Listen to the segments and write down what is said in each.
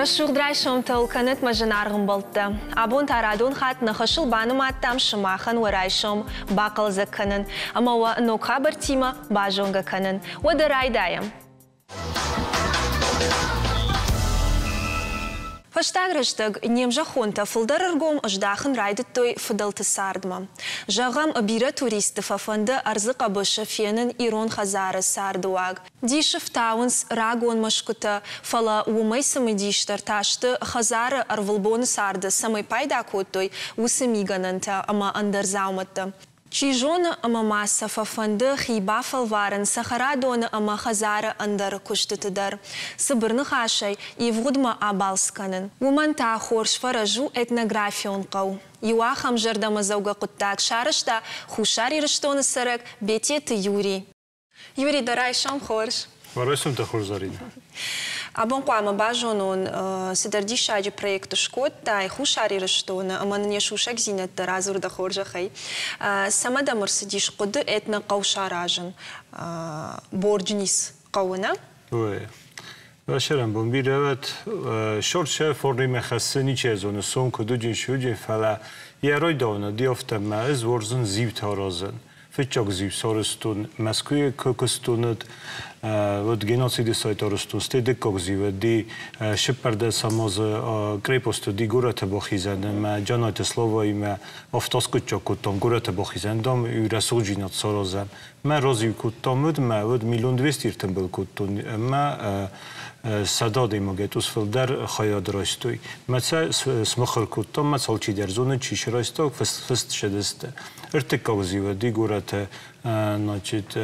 Рӕсугъд райсомтӕ уыл кӕнӕт мӕ зынаргъ ӕмбӕлттӕ. Абон та радон хатт нӕ хӕсыл банымадтам сымахӕн уӕ райсом бахъӕлдзӕг кӕнын ӕмӕ уӕ ног хабӕрттимӕ базонгӕ кӕнын. Уӕдӕ райдайӕм. Фӕстаг рӕстӕг не мзӕххонтӕ фылдӕр ӕргом ыздахын райдыдтой фыдӕлты цардмӕ. Зӕгъӕм, бирӕ туристты фӕфӕнды ӕрдзы хъӕбысы фенын ирон хӕдзары цардыуаг. Дисы фтауынц рагон мӕсгуытӕ, фӕлӕ уымӕй цымыдисдӕр та сты, хӕдзары ӕрвылбоны царды цӕмӕй пайда кодтой, уыцы мигӕнӕнтӕ ӕмӕ ӕндӕр дзаумӕттӕ. Чи зоны, ӕмӕ ма сӕ фӕфӕнды хи бафӕлварын цӕхӕрадоны ӕмӕ хӕдзары ӕндӕр куыстыты дӕр. Цыбыр ныхасӕй, ивгъуыдмӕ абалц кӕнын. Уымӕн та хорз фӕрӕз у этнографион хъӕу. Иу ахӕм зӕрдӕмӕдзӕугӕ хъуыддаг сарӕзта Хуссар Ирыстоны цӕрӕг Бететы Юрий. Юрий, дӕ райсом хорз. Райсомтӕ хорз, Зарина. Абон хъуамӕ базонон, цыдӕр диссаджы проект скодтай Хуссар Ирыстоны ӕмӕ нын йӕ сусӕгдзинӕдтӕ радзур дӕ хорзӕхӕй. Цӕмӕ дӕм ӕрцыдис хъуыды этнохъӕу саразын? Борджнис хъӕуы, нӕ? Ой. Башарӕн бирӕ уӕд шорт формимӕ хӕссы ничи зоны, сом куыд уыджын, шы уыджын, фӕлӕ йӕ ройдауны диофтӕмӕ ӕз уорзын зиутӕ аразын. Фыццаг зиу сарӕзтон Мӕскуыйы куыстон уыд, уыд геноциды сайт арӕзтон, стӕй дыккаг зиу уыди сыппӕрдӕсӕм азы крепость уыди горӕты бахизӕны ӕмӕ Джанайты Славаимӕ автоскъуыддзаг кодтам горӕты бахизӕн, дам, рӕсугъддзинад саразӕм. Мӕ разиу кодтам уыд, мӕ уыд миллион двести ӕртымбыл кодтон ӕмӕ 100 адӕймагӕй тъус фылдӕр хайад райстой. Мӕ сӕ смыхуыр кодтам, мӕ алчидӕр зоны, чи срайста, фыст ссыдысты. Ӕртыккаг зиуӕди горӕты, значит,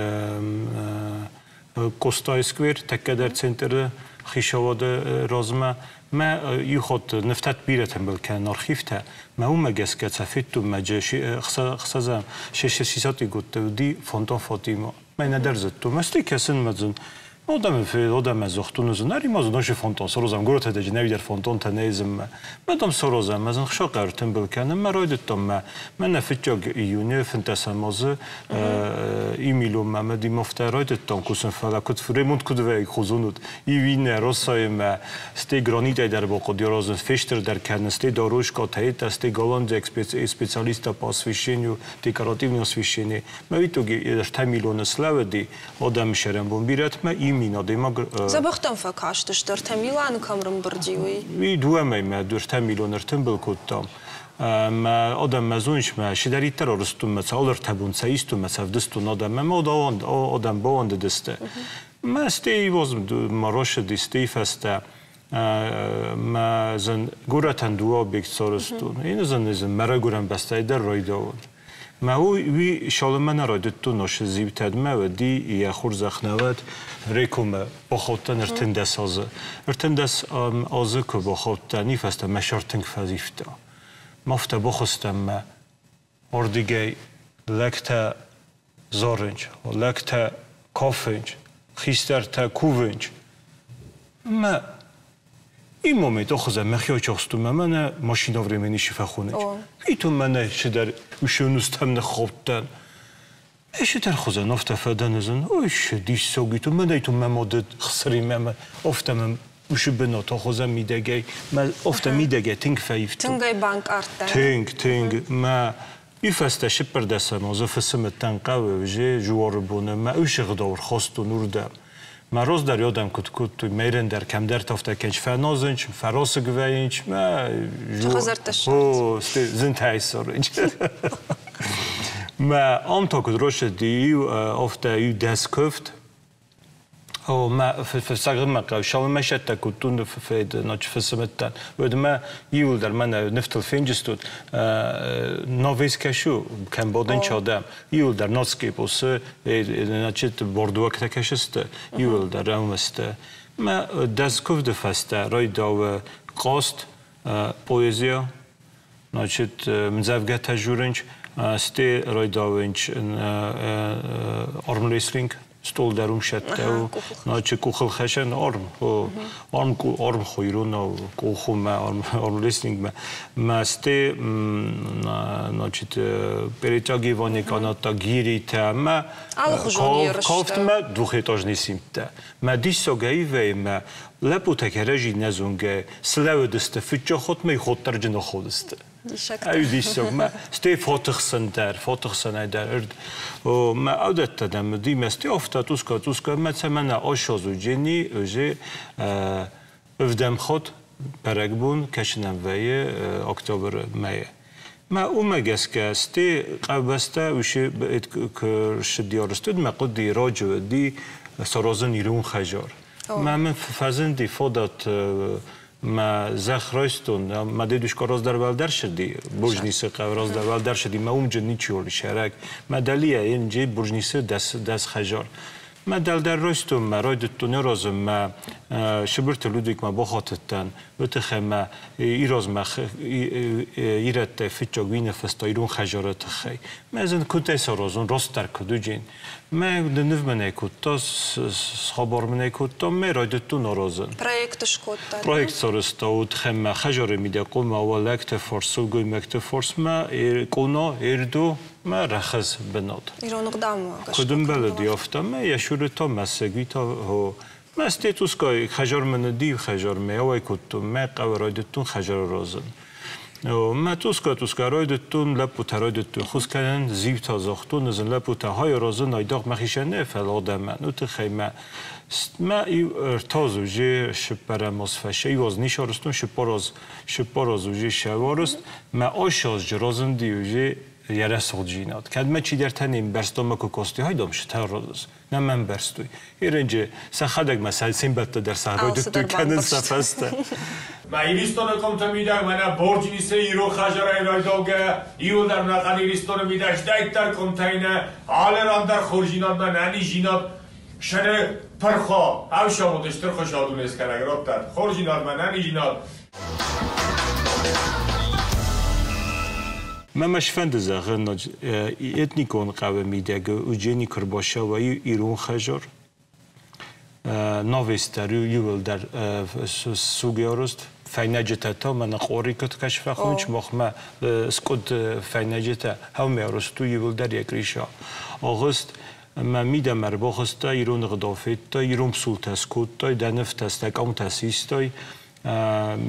Къостайы сквер, тӕккӕ дӕр центры хицауады размӕ. Мӕ иу хатт нывтӕ бирӕ тымбыл кӕнын архивтӕ. Мӕ уымӕ гӕсгӕ сӕ федтон, мӕ хсӕзӕм шестьдесятый уыди фонтан Фатима. Мӕ нӕдӕр зыдтон. Мӕ стӕй кӕсын мӕ зын. Одӕм одӕм зохтун зын. Ӕри ма зын фонтан сорозам. Горӕты дӕджы нӕвидӕр фонтантӕ нӕ зынмӕ. Мӕ дам сорозам, мӕ зын хсӕхъӕр тымбыл кӕнын, мӕ райдыдтон мӕ. Мӕнӕ фыццаг июны 15 азы имилонмӕ мӕ димофтӕ райдыдтон кусын, фӕлӕ куыд ремонт куыд вӕййы хузон уыд. Иу иннӕ Россайымӕ, стӕй гранитӕй дӕр бахъуыди аразын, фестырдӕр кӕнын, стӕй дорожкӕтӕ, стӕй голландиаг специалисттӕ по освещению, декоративное освещение. Мӕ итоги 3 миллионы слӕууыди адӕмы сӕрӕнбон бирӕтмӕ, 1 000 адӕймаг. Дзӕбӕхтӕм фӕкастысты, 3 милуаны кӕм рымбырди, уый. Уый 2 мӕймӕ 3 миллионы ӕртымбыл кодтам. Мӕ адӕммӕ зоныс, мӕ чидӕриддӕр арызтон, мӕ цал ӕртӕ бон сӕ истон, мӕ сӕвдыстон адӕммӕ, мӕ адӕм бауӕндыдысты. Мӕ стӕй ма рощади стӕй фӕстӕ мӕ зын горӕтӕн дыууӕ объект сарӕзтон. Ины зын зын мӕ райгуырӕн бӕстӕйы дӕр райдауын. Мӕ уый шалымӕ нӕ райдыдтон носы зиутӕдмӕ уӕди йӕ хорзӕх нӕ уӕд Рекомӕ бахаудтӕн 13 азы. 13 азы куы бахаудтӕн, уый фӕстӕ мӕ сӕр тынг фӕзивта. Мафтӕ бахуыстӕн мӕ ардыгӕй лӕгтӕ зарынч, лӕгтӕ кафынч, хистӕртӕ кувынч. Мӕ и момент охызӕн мӕхи ачахстон мӕ мӕнӕ машина времени фӕхонынч. Итон мӕнӕ чидӕр ушönустӕм ныххаудтӕн. Эшитер хузӕн офтӕ фӕдӕнызын, ой, диссаг итон мӕнӕ итон мӕ мады хсыримӕ мӕ офтӕ мӕ ушы бынат хузӕн мидӕгӕй, мӕ офтӕ мидӕгӕй тынг фӕивтон. Тынг ӕй банкъардтай. Тынг, тынг. Мӕ уый фӕстӕ сыппӕрдӕсӕм азы фысымыдтӕн хъӕуы уже жуары боны мӕ уышы гъдау ӕрхастон уырдӕм. Мӕ раздӕр адӕм куыд кодтой, мӕйрӕн дӕр кӕмдӕр афтӕ кӕнч фӕнозынч, фӕрасыг вӕййынч, мӕ Хӕдзӕрттӕ О, зынтӕй цӕрынч. Мӕ ам та куыд рощади иу афтӕ иу 10 куывд. О, мӕ фыццаг мӕ хъӕу шалымӕ сӕттӕ кодтон фед ночы фысымыдтӕн. Уӕд мӕ иуылдӕр мӕнӕ нывтыл фенджыстут новый кӕшу, кӕм бодын чадӕм. Иуылдӕр ноцки посы, значит, бордуӕгтӕ кӕсысты, иуылдӕр ӕмысты. Мӕ 10 куывды фӕстӕ райдауы хъазт, поэзия, значит, мдзӕвгӕтӕ журынч, сте райдауынч армрестлинг. Стъол дӕр уым сӕттӕ у. Начи къухылхӕсӕн арм, арм, арм хуйрунау къухумӕ, армрестлингмӕ. Мӕсте, значит, перетяги Иване канатта гиритӕ ӕмӕ кафтмӕ двухэтажный симдтӕ. Мӕ диссагӕй мӕ лӕппутӕ кӕрӕдзи нӕ зонгӕ слӕууыдысты фыццаг ходдӕрджыны ходысты. Ӕй диссаг, стӕй фотыхсӕн дӕр, фотыхсӕнӕй дӕр. Мӕ аудӕттӕ дӕм уыди, мӕ стӕй офта тускъа тускъа мӕ цӕмӕн ошозуджени уже ӕвдӕм ход бӕрӕгбон кӕсынӕн вӕййы октябры мӕйы. Мӕ уымӕ гӕсгӕ стӕй къабӕзтӕ уышы ссыди ӕрыстуд, мӕ хъуыди раджы уыди саразын ирон хӕдзар. Мӕ мын фӕзынди фадат Мӕ зӕхх райстон, мӕ дедушка раздӕр уӕлдӕр сыди, Буржнисы хъӕу раздӕр уӕлдӕр сыди, мӕ уымджы ничи сӕрӕг. Мӕ дӕлийӕ енджи Буржнисы 10 хӕдзар. Мӕ дӕлдӕр райстон, мӕ райдыдтон аразын, мӕ Сыбырты Людвигмӕ бахатыдтӕн, уый тыххӕй мӕ иразмӕ ирӕттӕй фыццаг уый ныффыста ирон хӕдзары тыххӕй. Мӕ зын куыдӕй саразон, растдӕр куыд уыджын. Мӕ ныв мын ӕй кодта, схабар мын ӕй кодта, мӕ райдыдтон аразын. Проект скодта. Проект сарӕзта уыд хӕммӕ хӕдзары мидӕг хъуамӕ уа лӕгты фарс, сылгоймӕгты фарсмӕ, къона, ӕрдо мӕ рӕхыс бынат. Ирон ӕгъдаумӕ гӕсгӕ. Куыд ӕмбӕлыди, афтӕ мӕ йӕ сюры та мӕ сӕгуи та мӕ стетускай хӕдзармӕ ныдди, хӕдзармӕ ауӕй кодтон, мӕ хъӕуы райдыдтон хӕдзары разын. Мӕ тъусгӕ-тъусгӕ райдыдтон, лӕппутӕ райдыдтой хус кӕнын, зиутӕ загътон, ӕз ын лӕппутӕ хай аразын, айдагъ мӕхицӕн нӕ, фӕлӕ адӕмӕн. Уый тыххӕй мӕ мӕ иу ӕртӕ азы уже сыппӕрӕм аз фӕсте, иу аз не сарӕзтон, 40 азы уже сӕварыст, мӕ ассазджы разынди уже йӕ рӕсугъддзинад. Кӕд мӕ чидӕртӕ не мбӕрстон, мӕ куы костой, хайдам сытӕ разыз. Нӕ мӕ ӕмбӕрстой. Еренджы сӕхӕдӕг мӕ се мбӕлттӕ дӕр сӕ райдыдтой кӕнын сӕ фӕстӕ. Мӕ Иристони къумтӕ мидӕг мӕнӕ Борджиниси ирон хӕдзарӕй райдаугӕ, иуылдӕр нӕхъӕн Иристони мидӕг стӕйддӕр къумтӕй нӕ, алы ран дӕр хорздзинадмӕ нӕниздзинад сӕны пырхо, ӕфсӕмуд стыр хуыцау дунескӕнӕг раттӕд. Хорздзинадмӕ нӕниздзинад. Мӕ ма сфӕнды зӕгъын, этникон хъӕуы мидӕг Уджени куы рбацӕуа ирон хӕдзар, новестӕр иууылдӕр сугӕрст фӕйнӕджытӕ та мӕнӕ къорикот кӕсфӕхунч, махмӕ скъуыд фӕйнӕджытӕ хӕумӕрсту иууылдӕр йӕ къриса. Агъуыст мӕ мидӕмӕ ӕрбахызта, ирон ӕгъдау федта, ирон псултӕ скодтай, дӕ нывтӕ, дӕ къамтӕ систай,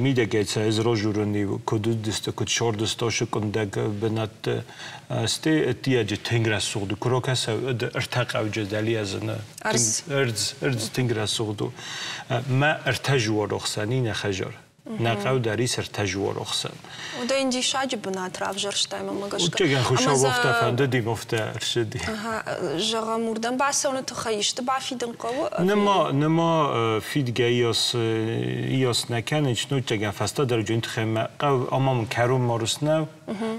мидӕгӕй сӕ ӕз разурыни куыд уыдысты, куыд сордысты къуындӕг бынӕтты. Стӕй ӕддиаджы тынг рӕсугъд у. Куы ракӕса, ӕртӕ хъауджы дӕлийӕ зыны. Ӕрдз, ӕрдз тынг рӕсугъд у. Мӕ ӕртӕ жуорохсӕн и нӕ хӕдзар. Нӕ хъӕу дӕр ис ӕртӕ жуорохсӕн. Уыдон диссаджы бынат равзӕрстай, мӕнмӕ гӕсгӕ. Уыдтӕгӕн Хуыцау афтӕ фӕндыди, афтӕ ӕрцыди. Зӕгъӕм, уырдӕм бацӕуыны тыххӕй исты бафидын хъӕуы? Нема, фидгӕ иос нӕ кӕнынц, нуттӕгӕн фӕстӕдӕр джын тыххӕй мӕ хъӕу ама мын кӕрон марус нӕу,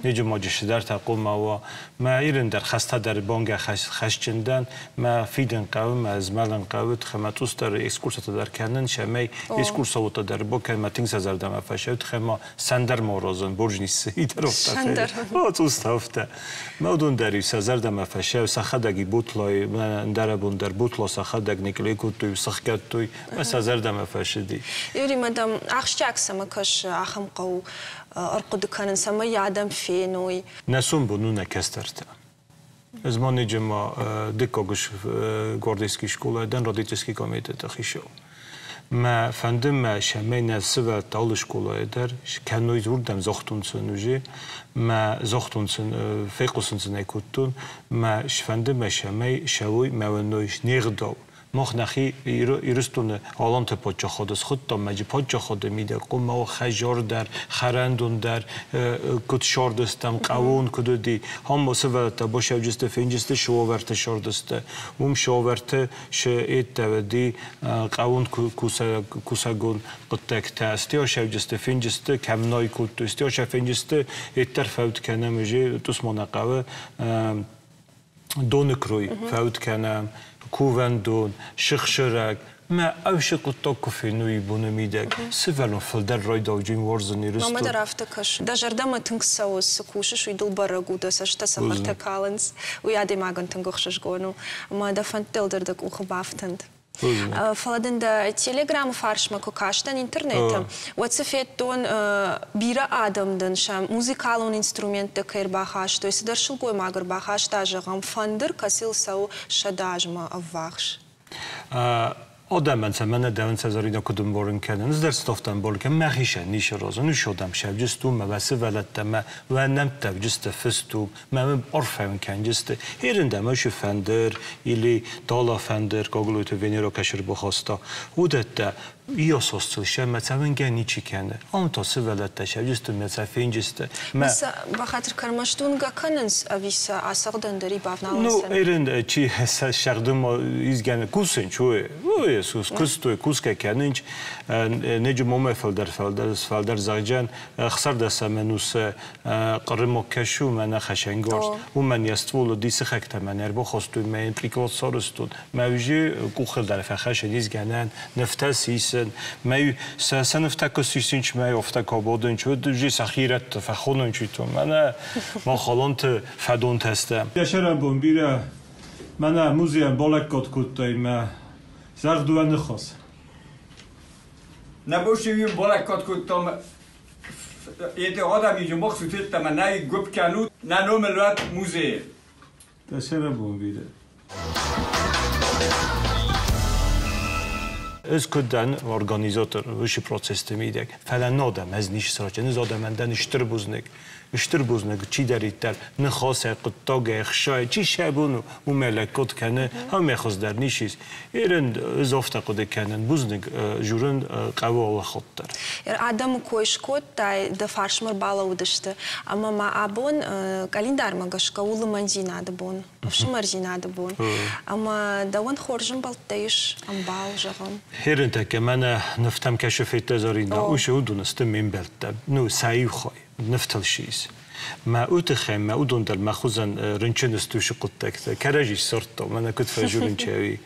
неджы маджы сидӕртӕ хъуамӕ уа. Мӕ ирын дӕр хӕстӕдӕр бонгӕ хӕсджын дӕн, мӕ фидын хъӕуы, мӕ змӕлын хъӕуы, тыххӕй мӕ цъусдӕр экскурсиятӕ дӕр кӕнын, сӕмӕй экскурсоводтӕ дӕр бокӕн мӕ тынг сӕ зӕрдӕмӕ фӕсӕу, тыххӕй ма сӕндӕр морозын, буржницы идӕр офтӕ. Сӕндӕр. О, цъустӕ офтӕ. Мӕ уыдон дӕр-иу сӕ зӕрдӕмӕ фӕсӕу, сӕхӕдӕг и бутлой, ӕндӕрӕбон дӕр бутло сӕхӕдӕг никълей кодтой, сыхгӕдтой, мӕ сӕ зӕрдӕмӕ фӕсыди. Юрий, мадам, ахсджиаг цӕмӕ кӕсы ахӕм хъӕу ӕрхъуыды кӕнын, цӕмӕй адӕм феной? Нӕ сомбон у нӕ кӕстӕртӕ. Ӕз ма ниджы ма дыккаг гвардейский скъола дӕн родительский комитеты хицау. Мӕ фӕнды мӕ цӕмӕй нӕ сывӕллӕттӕ алы скъолайы дӕр кӕной уырдӕм загътон сын уже, мӕ загътон сын, фехъусын сын ӕй кодтон, мӕ сфӕнды мӕ цӕмӕй сӕуой мӕ уӕнной не гъдау. Мах нӕхи Ирыстоны Аланты паддзахады схуыдтам, мӕджы паддзахады мидӕг хъуамӕ хӕдзар дӕр, хӕрӕндон дӕр куыд сардыстӕм, хъӕуон куыд уыди. Ам сывӕллӕттӕ басӕуджысты, фенджысты сывӕрты сардысты. Уым сывӕрты еттӕ уыди хъӕуон кусӕгон хъуыддӕгтӕ. Стӕй сӕуджысты, фенджысты, кӕм най кодтой, стӕй сӕ фенджысты, еттӕр фӕуд кӕнӕм уже Тусмана хъӕуы доны крой фӕуд кӕнӕм, кувӕндон, сыхсырӕг. Мӕ ӕвшы хъуыддаг куы фенуй боны мидӕг, сывӕллон фылдӕр райдауджын уарзын Ирыстон. Мамӕ дӕр афтӕ кӕсы. Дӕ зӕрдӕмӕ тынг цӕуы, цы кусыс, уый дыл бӕрӕг у, дӕ цӕстытӕ цӕхӕртӕ калынц. Уый адӕймагӕн тынг ӕхсызгон у. Ӕмӕ дӕ фӕндтыл дӕр дӕ къухы бафтӕнт. Фӕлӕ дын дӕ телеграммы фарсмӕ куы кастӕн интернеты, уӕд цы федтон, бирӕ адӕм дын сӕ музыкалон инструменттӕ кӕй ӕрбахастой, цыдӕр сылгоймаг ӕрбахаста, зӕгъӕм, фӕндыр, кӕцыйыл цӕуы 100 азмӕ ӕввахс. Адӕмӕн сӕ мӕнӕ дӕуӕн сӕ зӕринӕ куыд ӕмбарын кӕнын, ӕз дӕр стӕфтӕ ӕмбарын кӕнын, мӕхицӕн ницы розын, усодӕм сӕвджысту, мӕ уӕ сывӕллӕттӕ, мӕ уӕ нӕмттӕ вджысты фысту, мӕ мын арфӕ кӕнджысты. Ерын дӕм ӕшы фӕндыр или дала фӕндыр, Гаглойты Венера кӕсыр бахаста. Уыдӕттӕ иососцыл сӕ мӕ цӕвынгӕ ничи кӕны. Ам та сывӕллӕттӕ сӕвджысты мӕ сӕ фенджысты. Мӕ бахатыр кӕн, ӕрмӕст уынгӕ кӕнынц ӕви сӕ ацӕгъдӕн дӕр и бавналынц? Ну, ерын чи сӕгъдынмӕ изгӕны кусын, чуй, ой, куыстой, кусгӕ кӕнынч, неджы момӕ фылдӕр фылдӕр фылдӕр зӕгъджан, 16 ӕнусы Хъырымы кӕсу мӕнӕ хӕсӕнгарз. Уымӕн йӕ ствол уыди сыхӕгтӕ мӕн ӕрбахастой, мӕ йын приклад сарӕзтон. Мӕ уыджы къухыл дӕр фӕхӕссын изгӕнӕн, нывтӕ сисын. Мӕ сӕ сӕ нывтӕ куы сисынч, мӕ афтӕ кабадынч, уӕд уыджы сӕхи рӕтты фӕхонынч уйтон. Мӕнӕ махалонты фӕдонтӕ сты. Йӕ сӕрӕнбон бирӕ мӕнӕ музейӕн балӕггад кодтай мӕ зӕгъдуӕ ныхас. Нӕ бошевим балӕггад кодтам Ете адӕми махсут еттӕмӕ нӕ гуп кӕнут, нӕ номыл уӕд музей. Дӕ сӕрӕнбон бирӕ. Ӕз куыд дӕн организатор уыцы процессты мидӕг, фӕлӕ нӕ дӕм ӕз ницы сарӕзтон, ӕз адӕмӕн дӕн стыр бузныг. Стыр бузныг чидӕриддӕр ныхасӕй, хъуыддагӕй, ӕхсайы, чи сӕ бон у, уымӕ лӕггад кӕны, ӕмӕ хуыздӕр ницы ис. Ерын ӕз афтӕ хъуыды кӕнын, бузныг журын хъӕуы алы хатт дӕр. Адӕмы кой скодтай, дӕ фарсмӕ рбалӕууыдысты, ӕмӕ ма абон къӕлиндармӕ гӕсгӕ у лымӕндзинады бон, ӕфсымӕрдзинады бон. Ӕмӕ дӕуӕн хорз ӕмбӕлттӕ ис, ӕмбал, зӕгъӕм. Херынтӕккӕ мӕнӕ нывтӕм кӕсы федта Зарина, уыцы уыдон сты ме мбӕлттӕ, ну, сӕ иу хай, нывтыл сис. Мӕ утыхӕй мӕ уыдон дӕр мӕ хуызӕн рынчын стусы хъуыддӕгтӕ кӕрӕдзи ссардтон, мӕнӕ куыд фӕжурынчӕуи.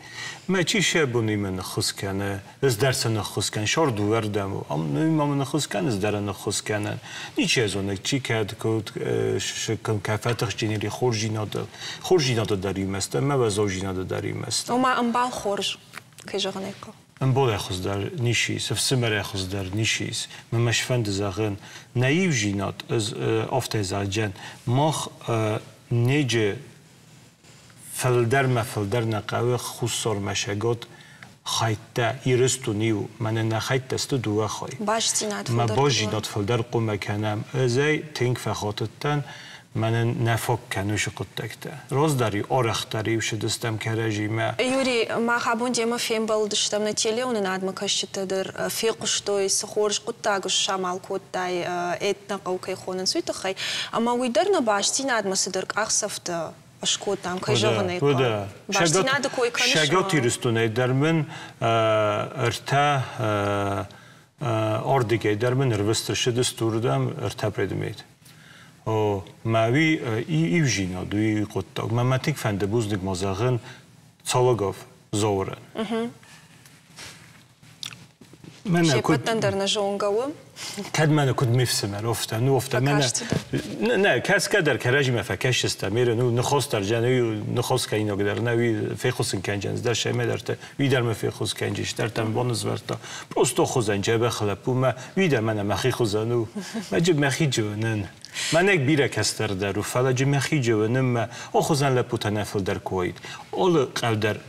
Мӕ чи сӕ бонимӕ ныххуыс кӕны, ӕз дӕр сӕ ныххуыс кӕн, сор дыууӕрдӕм у. Ам ма мын ныххуыс кӕн, ӕз дӕр ныххуыс кӕнӕн. Ничи зоны, чи кӕд куыд кӕ фӕтыхджын или хорздзинады. Хорздзинады дӕр имӕ сты, ӕмӕ уӕззаудзинады дӕр имӕ сты. Ома ӕмбал хорз, кӕй зӕгъын ӕй хъӕуы. Ӕмбалӕй хуыздӕр ницы ис, ӕфсымӕрӕй хуыздӕр ницы ис. Мӕ мӕ сфӕнды зӕгъын, нӕ иудзинад ӕз афтӕ зӕгъджен, мах неджы фылдӕрмӕ фылдӕр нӕ хъӕуы хуссармӕ сӕгот хӕйттӕ Ирыстон иу, мӕнӕ нӕ хӕйттӕ сты дыууӕ хай. Бастдзинад Мӕ фылдӕр бастдзинад фылдӕр хъуамӕ кӕнӕм. Ӕз ӕй тынг фӕхатыдтӕн, мӕнӕн нӕ фаг кӕны уыцы хъуыддӕгтӕ. Раздӕр-иу арӕхдӕр-иу цыдыстӕм кӕрӕдзимӕ. Юрий, мах абон демӕ фембӕлдыстӕм, нӕ телеуынынадмӕ кӕсджытӕ дӕр фехъуыстой, цы хорз хъуыддаг самал кодтай, этнохъӕу кӕй хонынц, уый тыххӕй. Ӕмӕ уый дӕр нӕ бастдзинадмӕ цыдӕр къахдзӕфтӕ скодтам, кӕй зӕгъын ӕй хъӕуы. Бастдзинады кой кӕныс? Цӕгат Ирыстонӕй дӕр мын ӕртӕ ардыгӕй дӕр мын ӕрвыст ӕрцыдысты уырдӕм ӕртӕ предмет. О, мӕ уый иудзинад, уый хъуыддаг. Мӕ мӕ тынг фӕнды бузныг ма зӕгъын Цологов Зоурӕн. Се ппӕтӕн дӕр нӕ зонгӕ у. Кӕд мӕнӕ куыд ме фсымӕр, офтӕ, ну офтӕ мӕнӕ. Нӕ, кӕсгӕ дӕр кӕрӕдзимӕ фӕкӕсдзыстӕм, мере ну ныхос дӕр джан, ныхос кӕнинаг дӕр нӕ, уый фехъусын кӕнджан, дӕр сӕмӕдӕртӕ, уый дӕр мӕ фехъус кӕнджис, дӕр там бонузвӕрдта. Просто хуызӕн джӕбӕх лӕппу мӕ, уый дӕр мӕнӕ мӕхи хуызӕн у. Мӕ джы мӕхи джы Мӕнӕг бирӕ кӕстӕр дӕр у, фӕлӕ джы мӕхи джы мӕ, о хуызӕн лӕппутӕ нӕ фылдӕр куы уаид. Олы хъӕу дӕр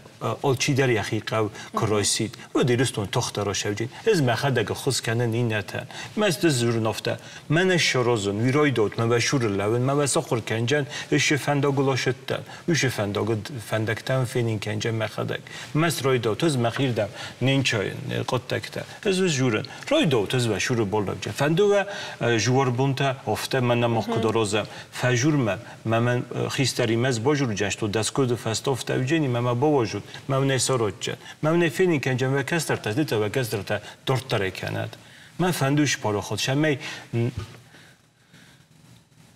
алчидӕр йӕхи хъӕу куы райсид, уӕд Ирыстон тохтӕ рашӕвджын. Ӕз мӕхӕдӕг ӕххуыс кӕнын иннӕтӕн. Мӕ дзурын афтӕ, мӕнӕ саразын, уый райдайут, мӕ уӕ суры лӕууын, мӕ уӕ сахуыр кӕнджӕн, уышы фӕндагыл ашыдтӕн, уышы фӕндагыл фӕндӕгтӕм фенин кӕнджӕн мӕхӕдӕг. Мӕ райдайут, ӕз мӕхирдӕм не нчайын хъуыддӕгтӕ. Ӕз уӕ дзурын, райдайут, ӕз уӕ суры баллӕвджын. Фӕнды уӕ жуарбонтӕ афтӕ мӕнӕ мах куыд аразӕм. Фӕжурмӕ, мӕ хистӕримӕ сбажурджӕн, дӕскуды фӕстофтӕ Евгений, мӕ ма бауажут, мӕ не соротча. Мӕ не фенин кӕнджӕн уӕ кӕстӕртӕ, дитӕ уӕ кӕстӕртӕ дорддӕрӕй кӕнӕд. Мӕ фӕнды спарохот, сӕмӕй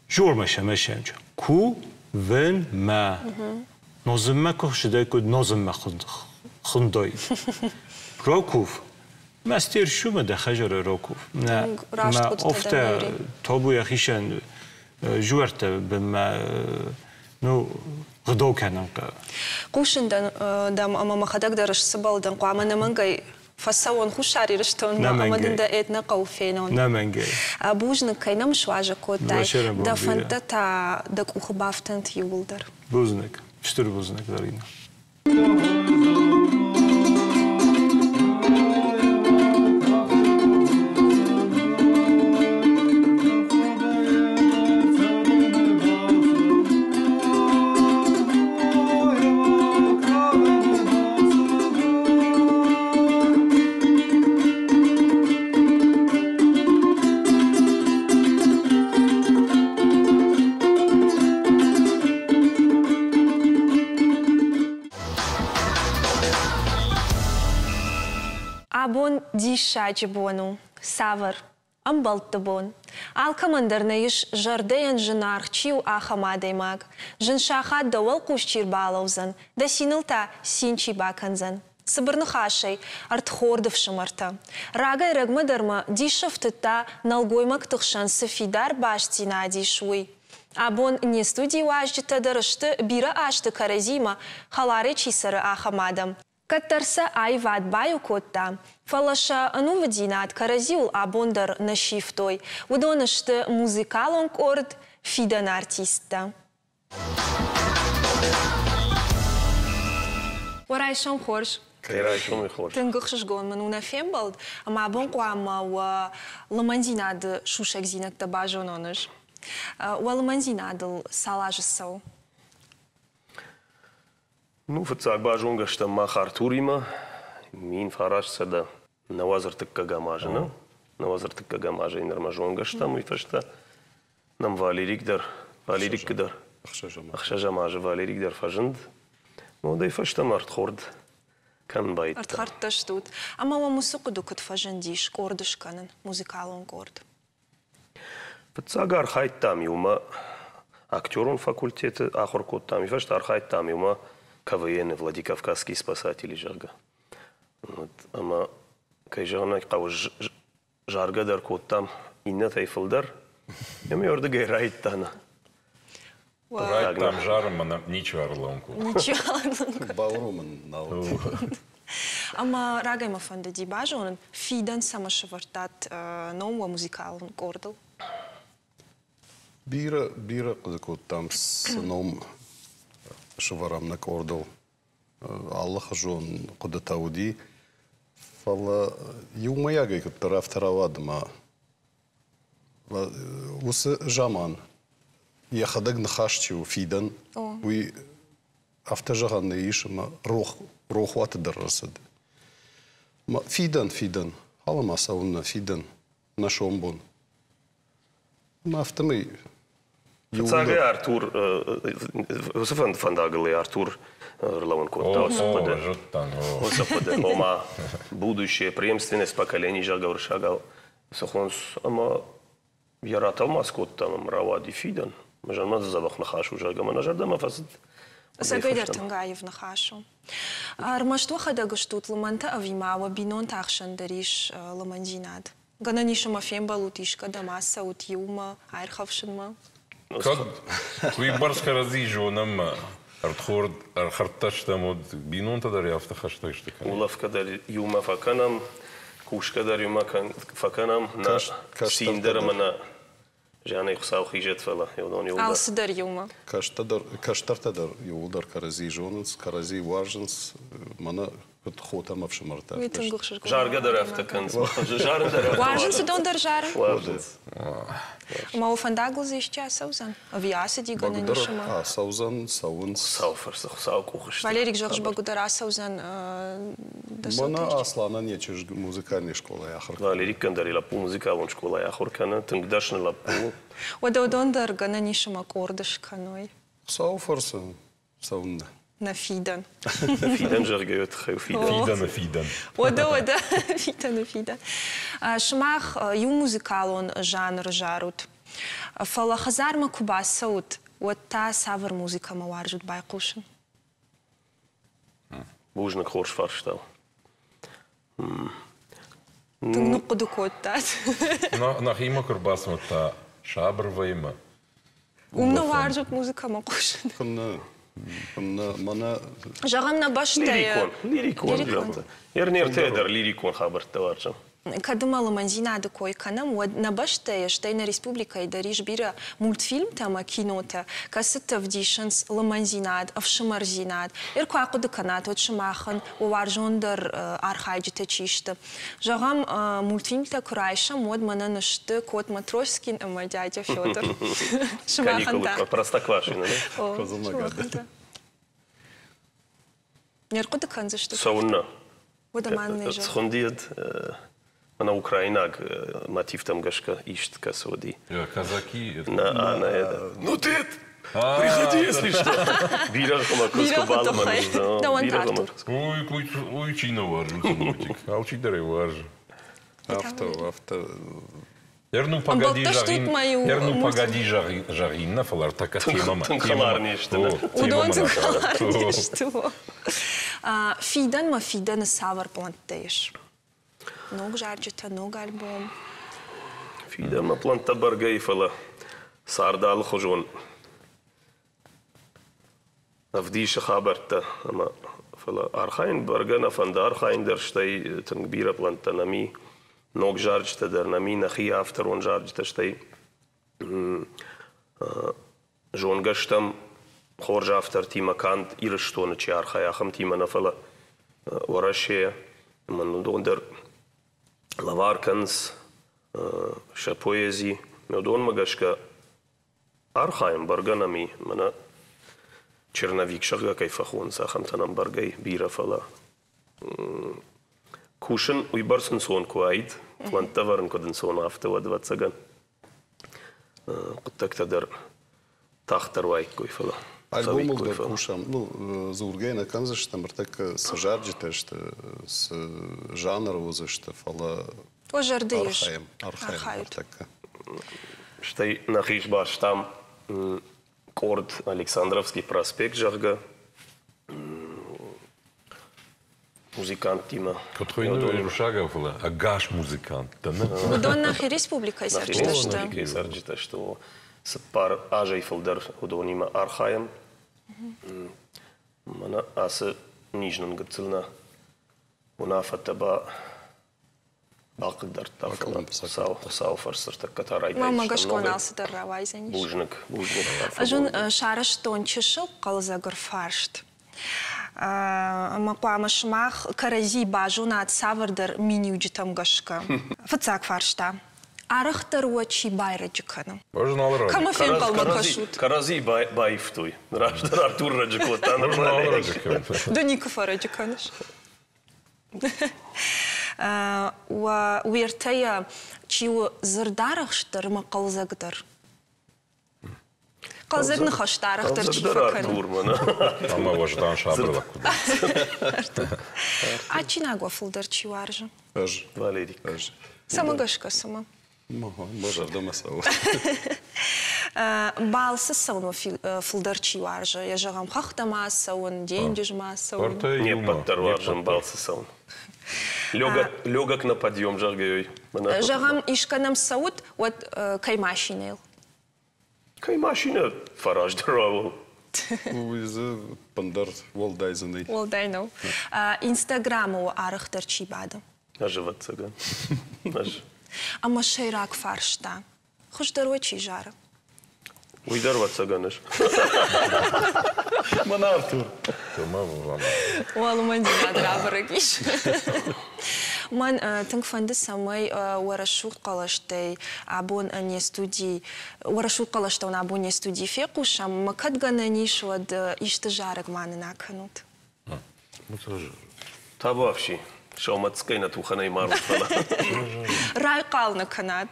журмӕ сӕмӕ сӕмч. Ку вен мӕ. Нозыммӕ куы хсыдӕй куыд нозыммӕ Хуындаид. Ракув. Мӕ стерсумӕ дӕ хӕдзары ракув. Нӕ, Раст мӕ хъуыдытӕ дӕм, афтӕ Юрий. табу йӕхицӕн жуӕрттӕ бынмӕ ну, гъдау кӕнын хъӕуы. Хъусын дӕн дӕм ӕмӕ мӕхӕдӕг дӕр сцыбӕл дӕн, хъуамӕ нӕмӕнгӕй фӕцӕуон Хуссар Ирыстонмӕ ӕмӕ дын дӕ этно хъӕу фенон. Нӕмӕнгӕй. Бузныг, кӕй нӕм суазӕг кодтай. Дӕ фӕндтӕ та дӕ къухы бафтӕнт иууылдӕр. Бузныг. Стыр бузныг, Зарина. Абон диссаджы бон у. Цавӕр? Ӕмбӕлтты бон. Алкӕмӕн дӕр нӕ ис, зӕрдӕйӕн зынаргъ чи у, ахӕм адӕймаг. Зын сахат дӕ уӕлхъус чи рбалӕудзӕн, дӕ циныл та цин чи бакӕндзӕн. Цыбыр ныхасӕй, ӕрдхорды фсымӕртӕ. Рагӕй-рӕгмӕ дӕр мӕ дисы ӕфтыдта, нӕлгоймӕгты хсӕн цы фидар бастдзинад ис, уый. Абон не студийы уазджытӕ дӕр сты, бирӕ азты кӕрӕдзиимӕ хӕларӕй чи цӕры, ахӕм адӕм. Кӕддӕр сӕ аивад баиу кодта, фӕлӕ сӕ ӕнувыддзинад кӕрӕдзиуыл абон дӕр нӕ сивтой. Уыдон сты музыкалон къорд Фидӕны артисттӕ. Уӕ райсом хорз. Кӕй райсомы хорз. Тынг ӕхсызгон мын у нӕ фембӕлд, ӕмӕ абон хъуамӕ уӕ лымӕндзинады сусӕгдзинӕдтӕ базонон ӕз. Уӕ лымӕндзинадыл цал азы цӕуы? Ну, фыццаг базонгӕ стӕм мах Артуримӕ 1993 азы, нӕ? 93 азӕй нырмӕ зонгӕ стӕм, уый фӕстӕ нӕм Валерик дӕр, Валериккы дӕр, ӕхсӕзӕм азы Валерик дӕр фӕзынд. Уӕдӕй фӕстӕмӕ ӕрдхорд кӕнын байдыдта. Ӕрдхӕрдтӕ стут. Ӕмӕ уӕм уыцы хъуыды куыд фӕзындис къорд скӕнын, музыкалон къорд? Фыццаг архайдтам иумӕ актерон факультеты ахуыр кодтам, уый фӕстӕ архайдтам иумӕ КВН-ы Владикавказские спасатели, зӕгъгӕ. Ӕмӕ, кӕй зӕгъын ӕй хъӕуы, заргӕ дӕр кодтам иннӕтӕй фылдӕр. Ӕмӕ уырдыгӕй райдта нӕ. Райдтам зарынмӕ нӕ ничи ӕрлӕууын кодта. Ничи ӕрлӕууын кодта. Бауромын нал. Ӕмӕ рагӕй мӕ фӕндыди базонын, фидӕн цӕмӕ сӕвӕрдтат ном уӕ музыкалон къордыл? Бирӕ, бирӕ хъуыды кодтам, цы ном сӕвӕрӕм нӕ къордыл. Алыхуызон хъуыдытӕ уыди, фӕлӕ иумӕйагӕй куыддӕр афтӕ рауад ӕмӕ уыцы заман йӕхӕдӕг ныхас чи у фидӕн, уый афтӕ зӕгъӕн нӕ ис, ӕмӕ рох, рохуаты дӕр ӕрцыд. Фидӕн, фидӕн, ма цӕуын нӕ фидӕн, нӕ сомбон. Ӕмӕ афтӕмӕй Фыццагӕй Артур, уыцы фӕндагыл Артур ӕрлӕууын кодта уыцы хъуыды. Уыцы хъуыды, ома будущее, преемственность поколений, зӕгъгӕ, уырыссагау цы хонынц, ӕмӕ йӕ ратӕлмац кодтам ӕмӕ рауади фидӕн. Мӕ зӕрдӕмӕ дзы дзӕбӕх ныхас у, зӕгъгӕ, мӕ нӕ зӕрдӕмӕ фӕцыд. Ӕцӕгӕйдӕр тынг аив ныхас у. Ӕрмӕст уӕхӕдӕг стут лымӕнтӕ ӕви ма уӕ бинонты ӕхсӕн дӕр ис лымӕндзинад? Гӕнӕн ис ӕмӕ фембӕлут искӕдӕм, ацӕут иумӕ, аирхӕфсынмӕ? Кӕд уыйбӕрц кӕрӕдзи зонӕм ӕрдхорд ӕрхӕрдтӕ стӕм, уӕд бинонтӕ дӕр афтӕ хӕстӕг сты. Улӕфгӕ дӕр иумӕ фӕкӕнӕм, кусгӕ дӕр иумӕ фӕкӕнӕм, нӕ цин дӕр ӕмӕ нӕ зианӕй Хуыцау хизӕд, фӕлӕ уыдон иууылдӕр. Алцыдӕр иумӕ. Кӕстӕртӕ дӕр иууылдӕр кӕрӕдзи зонынц, кӕрӕдзи уарзынц. Мӕнӕ куыд хотӕ ӕмӕ ӕфсымӕртӕ. Уый тынг ӕхсызгон. Заргӕ дӕр афтӕ кӕнынц. Зарын дӕр афтӕ Уарзынц уыдон дӕр зарын? Уарзынц. Ӕмӕ уӕ фӕндагыл дзы исчи ацӕудзӕн? Ӕви ацыди гӕнӕн ис ӕмӕ? Ацӕудзӕн, цӕуынц. Хуыцауы фӕрцы, Хуыцауы къухы сты. Валерик, зӕгъыс, бӕгуыдӕр ацӕудзӕн дӕ Мӕнӕ Асланӕн йӕ чызг музыкальный скъолайы ахуыр кӕны. Валериккӕн дӕр йӕ лӕппу музыкалон скъолайы ахуыр кӕны, тынг дӕсны лӕппу у. Уӕдӕ уыдон дӕр гӕнӕн ис ӕмӕ къорд скӕной. Хуыцауы фӕрцы цӕуыннӕ? Нӕ фидӕн. Фидӕн, зӕгъгӕ, тыххӕй фидӕн. Фидӕны фидӕн. Уӕдӕ, уӕдӕ, фидӕны фидӕн. Сымах иу музыкалон жанры зарут. Фӕлӕ хӕдзармӕ куы бацӕут, уӕд та цавӕр музыкӕмӕ уарзут байхъусын? Бузныг, хорз фарста у. Тынг ныхъхъуыды кодтат. Нӕхимӕ куы рбацымдта сабыр вӕймӕ. Уым нӕ уарзут музыкӕмӕ хъусын. Куыннӕ, куыннӕ, мӕнӕ... Зӕгъӕм, нӕ бӕстӕйы... Лирикон, лирикон. Ернертӕ дӕр лирикон хабӕрттӕ уарзӕм. Кӕд ма лымӕндзинады кой кӕнӕм, уӕд нӕ бӕстӕйы, стӕй нӕ республикӕйы дӕр ис бирӕ мультфильмтӕ ӕмӕ кинотӕ, кӕцыты ӕвдисынц лымӕндзинад, ӕфсымӕрдзинад. Ӕр куы ахъуыды кӕнат, уӕд сымахӕн уӕ уарзондӕр архайджытӕ чи сты? Зӕгъӕм, мультфильмтӕ куы райсӕм, уӕд мӕнӕн сты Кот Матроскин ӕмӕ дядя Федор. Сымахӕн та? Простоквашино, да? Сымахӕн та? Не рхъуыды кӕндзысты? Цӕуыннӕ? Уӕдӕ ма нын Схуындиӕд мӕнӕ украинаг мотивтӕм гӕсгӕ ист кӕцы уыди. Казаки. На, на это. Ну ты приходи, если что. Бирӕгъ ӕмӕ куыдз куы балымӕн Бирӕгъ ӕмӕ Ой, ой, чи нӕ уарзы уыцы мультик? Алчидӕр ӕй уарзы. Афтӕ, афтӕ. Ер ну погоди зӕгъин, ер ну погоди зӕгъин нӕ, фӕлӕ ӕртӕккӕ темӕмӕ. Тынг хӕлар не сты. Уыдон тынг хӕлар не сты. Фидӕнмӕ фидӕны цавӕр пълӕнттӕ ис? Ног зарджытӕ, ног альбом? Фидӕнмӕ пълӕнттӕ бӕргӕ и, фӕлӕ цард алыхуызон ӕвдисы хабӕрттӕ ӕмӕ фӕлӕ архайын бӕргӕ нӕ фӕнды архайын дӕр, стӕй тынг бирӕ пълӕнттӕ нӕм и, ног зарджытӕ дӕр нӕм и, нӕхи авторон зарджытӕ, стӕй зонгӕ стӕм хорз автортимӕ канд Ирыстоны чи архайы, ахӕмтимӕ нӕ, фӕлӕ Уӕрӕсейӕ ӕмӕ уыдон дӕр лӕвар кӕнынц сӕ поэзи. Уыдонмӕ гӕсгӕ Архайӕм бӕргӕ нӕм и, мӕнӕ черновик, зӕгъгӕ, кӕй фӕхонынц, ахӕмтӕ нӕм бӕргӕ и бирӕ, фӕлӕ кусын уыйбӕрц ӕнцон куы уаид, пълӕнттӕ ӕвӕрын куыд ӕнцон, афтӕ уӕд, ӕвӕццӕгӕн, хъуыддӕгтӕ дӕр тагъддӕр уаиккой, фӕлӕ Альбомыл дӕр кусӕм. Ну, дзургӕ нӕ кӕндзыстӕм, ӕртӕккӕ цы зарджытӕ сты, цы жанры уыдзысты, фӕлӕ Уӕ зӕрды ис? Архайӕм, архайӕм ӕртӕккӕ. Стӕй нӕхи сбастам къорд Александровский проспект, зӕгъгӕ, музыканттимӕ. Куыд хуыйны уырыссагау, фӕлӕ ӕгас музыканттӕ, нӕ? Уыдон нӕхи республикӕйы цӕрджытӕ сты. Республикӕйы цӕрджытӕ сты. Цыппар азӕй фылдӕр уыдонимӕ архайӕм. Мӕнӕ ацы низ нын гыццыл нӕ уынаффӕтӕ ба бахъыгдардта, фӕлӕ Хуыцау, Хуыцауы фӕрцы ӕртӕккӕ та райдайдзыстӕм. Мӕ гӕсгӕ алцыдӕр рауайдзӕнис. Бузныг, бузныг. Ӕз уын сарӕзтон чысыл хъӕлдзӕг ӕрфарст. Ӕмӕ хъуамӕ сымах кӕрӕдзи базонат цавӕрдӕр миниуджытӕм гӕсгӕ. Фыццаг фарста. Арӕхдӕр уӕ чи байрӕджы кӕны? Кӕмӕ фенхъӕлмӕ кӕсут? Кӕрӕдзи баивтой. Раздӕр Артур рӕджы кодта, ныр Ды никуы фӕрӕджы кӕныс? Уӕртӕйӕ чи у дзырдарӕхстдӕр ӕмӕ хъӕлдзӕгдӕр? Хъӕлдзӕг ныхӕстӕ арӕхдӕр чи фӕкӕны? Ӕмӕ уӕздан сабыр лӕг куыд Адджинаг уӕ фылдӕр чи уарзы? Ӕз. Валерик. Ӕз. Цӕмӕ гӕсгӕ, цымӕ? Мӕ зӕрдӕмӕ цӕуы. Балцы цӕуын фылдӕр чи уарзы? Йӕ зӕгъӕм, хӕхтӕм ацӕуын, денджызмӕ ацӕуын. Не ппӕт дӕр уарзӕм балцы цӕуын. Легок на подъем, зӕгъгӕ, Зӕгъӕм, искӕнӕм цӕут, уӕд кӕй машинӕйыл? Кӕй машинӕ фӕраздӕр уа, Уый дзы ӕндӕр уӕлдай дзы нӕй. Уӕлдай нӕу. Инстаграмы арӕхдӕр чи бады? Ӕз, ӕвӕццӕгӕн. Ӕз. Ӕмӕ сӕйраг фарста. Хуыздӕр уӕ чи зары? Уый дӕр, ӕвӕццӕгӕн, ӕз. Мӕнӕ Артур. Уӕлмӕндзинад рабӕрӕг ис. Мӕн тынг фӕнды, цӕмӕй уӕ рӕсугъд хъӕлӕстӕй абон не студий, уӕ рӕсугъд хъӕлӕстӕ уын абон не студийы фехъусӕм, ӕмӕ кӕд гӕнӕн ис, уӕд исты зарӕг ма нын акӕнут. Табуафси, сӕумӕцкӕй нӕ тухӕнӕй марут, фӕлӕ. Райхъал нӕ кӕнат.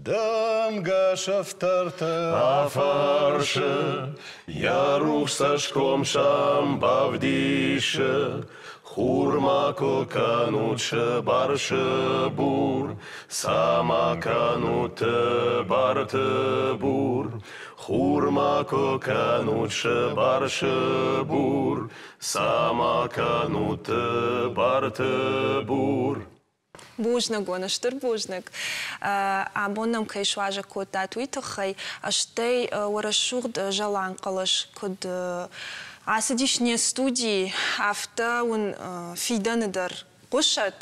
Дымгӕ сыфтӕрты афӕрсы, йӕ рухс цӕсгом сӕм бавдисы. Хурмӕ куы кӕнут сыбар-сыбур, цӕмӕ кӕнут тыбар-тыбур. Хур макуы кӕнут сыбар-сыбур, Цӕмӕ кӕнут тыбар-тыбур. Бузныг уын, стыр бузныг, абон нӕм кӕй суазӕг кодтат, уый тыххӕй. Стӕй уӕ рӕсугъд зӕланхъӕлӕс куыд ацыдис не студийы, афтӕ уын фидӕны дӕр хъуысӕт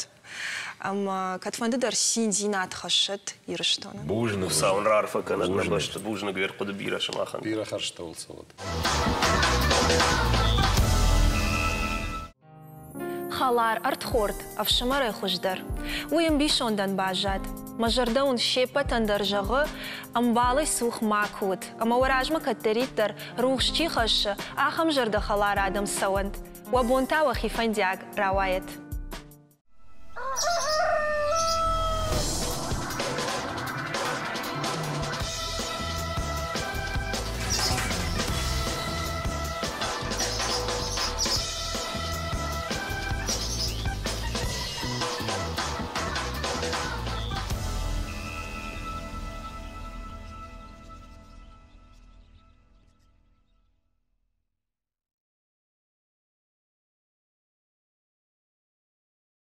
ӕмӕ кӕдфӕнды дӕр циндзинад хӕссӕт Ирыстонӕн. Бузныг. Хуыцау ын раарфӕ кӕнӕд нӕ бӕсты. Бузныг уе рхъуыды бирӕ сымахӕн. Бирӕ хӕрзтӕ уыл цӕуӕд. Хӕлар ӕрдхорд ӕфсымӕрӕй хуыздӕр. Уый ӕмбисондӕн баззад. Мӕ зӕрдӕ уын се ппӕтӕн дӕр зӕгъы, ӕмбалӕй цух макуы ут, ӕмӕ уӕ размӕ кӕддӕриддӕр рухс чи хӕссы, ахӕм зӕрдӕхӕлар адӕм цӕуӕнт. Уӕ бон та уӕхи фӕндиаг рауайӕд.